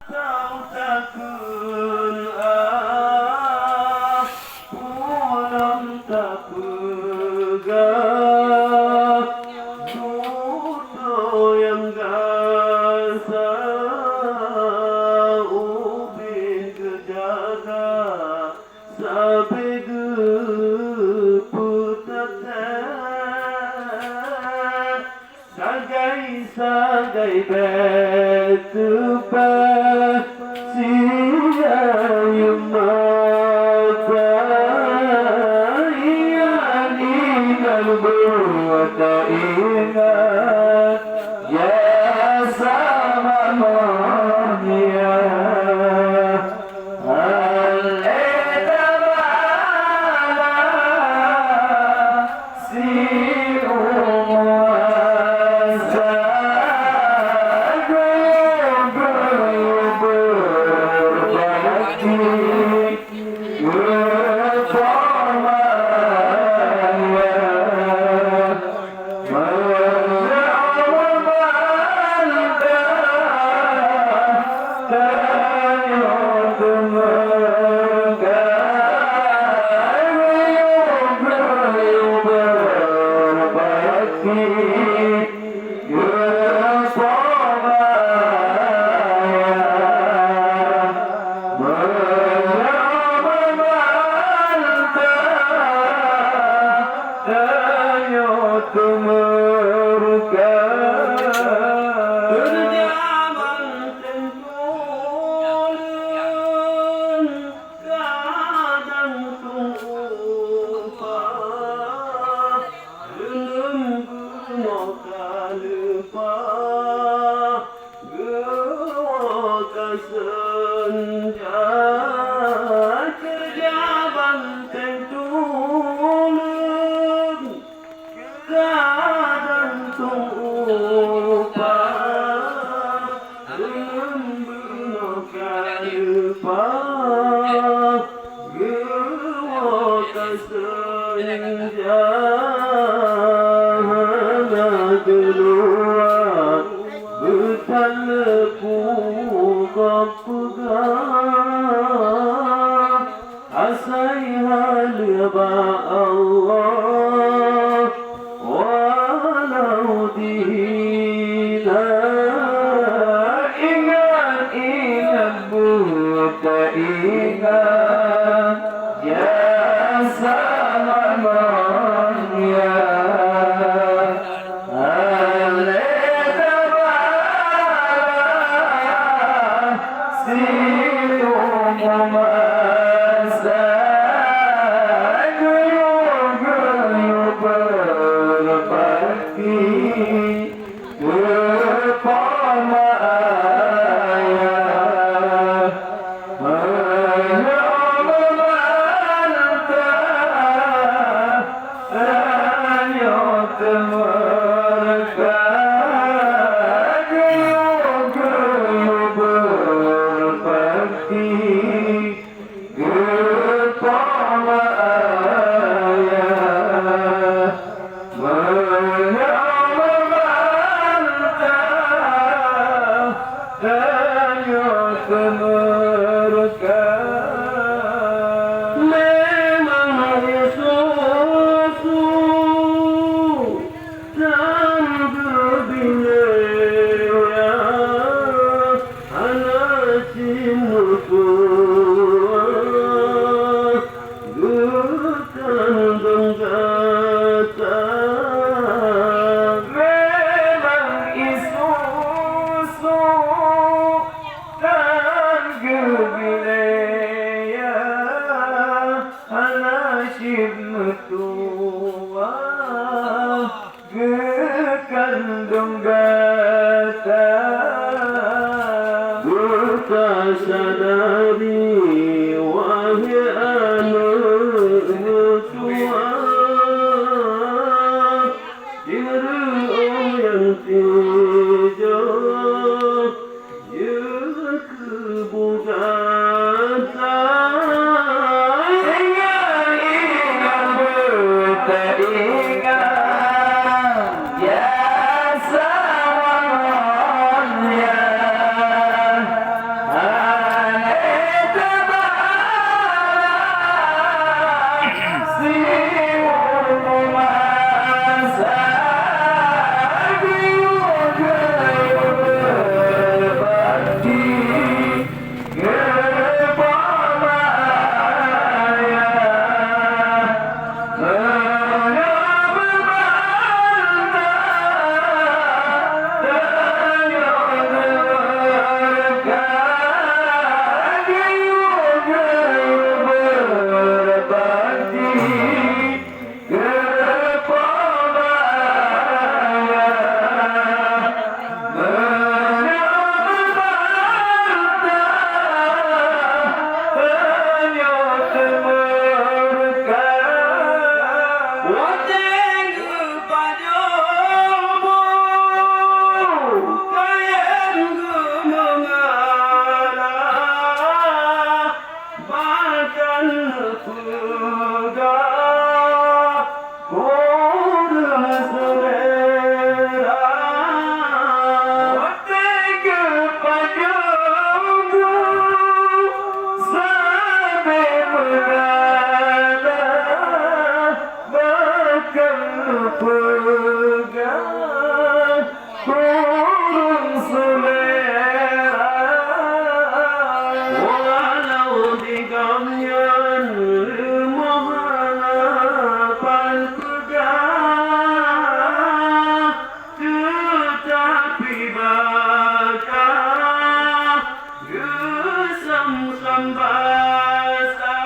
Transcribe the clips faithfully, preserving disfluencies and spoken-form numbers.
Tau takheun ah, ulôn tapeugah, tutoe nyang gasa ubit geujaga, sabe geupeutateuek. Sagai-sagai bék teupeu siayeue mata, ingat-ingat buet taingat jasa manusia. Tanyoe teumeureuka. Keureuja banteng tuleueng, kadang tumpah, deungon bunoe ka leupah. Geuwoe ka seunja, keureuja banteng tuleueng, kadang tumpah, deungon bunoe ka leupah. Geuwoe ka seunja hana geuluwa, beutaleuku gob peugah, asai haleue bak Allah. Walau dihina, ingat-ingat buet taingat jasa manusia. Aléh tabala siumu masa, geuyue-geuyue beubakti keu po ma ayah. Meunyoe meubantah, tanyoe teumeureuka, geuyue-geuyue beubakti keu po ma ayah. Meunyoe meubantah, tanyoe teumeureuka. Memang jisusu tan geubinéh, hana cit meutuah geukandong gata. Memang jisusu tan geubinéh, hana cit meutuah geukandong gata. Beutasadari, wahé aneuëk meutuah, direue nyang tijôh jeuet keu bugata. Ingat-ingat beutaingat jasa manusia. Peugah kureueng seulera, walau di gobnyan leumoh hana ban peugah, teutapi baka geusam-sam basa.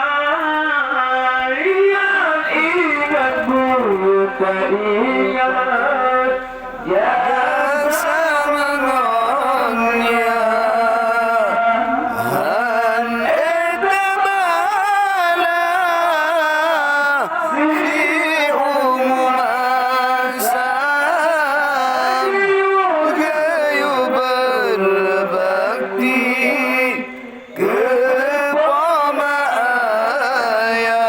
Ingat-ingat buta ingat jasa mangon nyan. Han ék tabala siumu masa, geuyue beubakti keu poma ayah.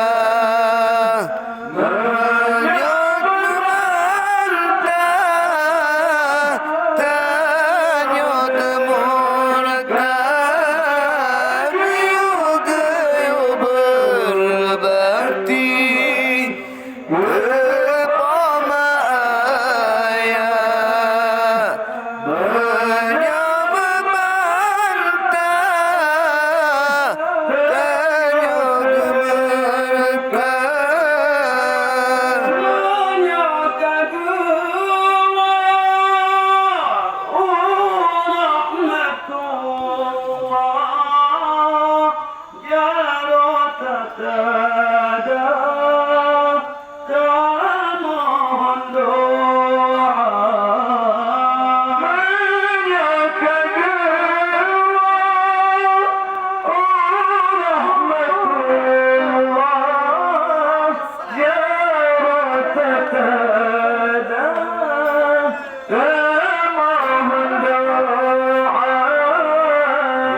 Meunyoe teumanta, tanyoe teumurka, geuyue, geuyue beubakti keu poma ayah. Meunyoe meubanta, tanyoe geumeureuka. Meunyoe ka geuwoe u rahmatullah, jaroe tatada, tamohon doa. Meunyoe ka geuwoe u rahmatullah, jaroe tatada, teumohon doa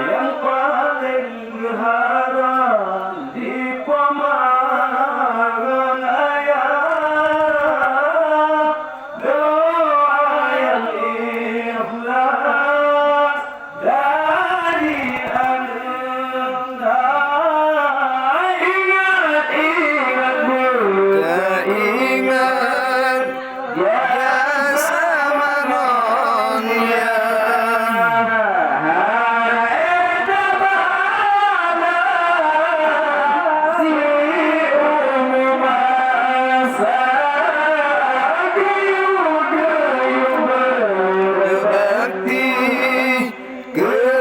nyang paleng geuharab di poma ngon ayah. Doa nyang ikhlas dari aneuk na. Ingat-ingat buta ingat jasa mangon nyan. Hai tabala siumu masa, geuyue, geuyue beubakti keu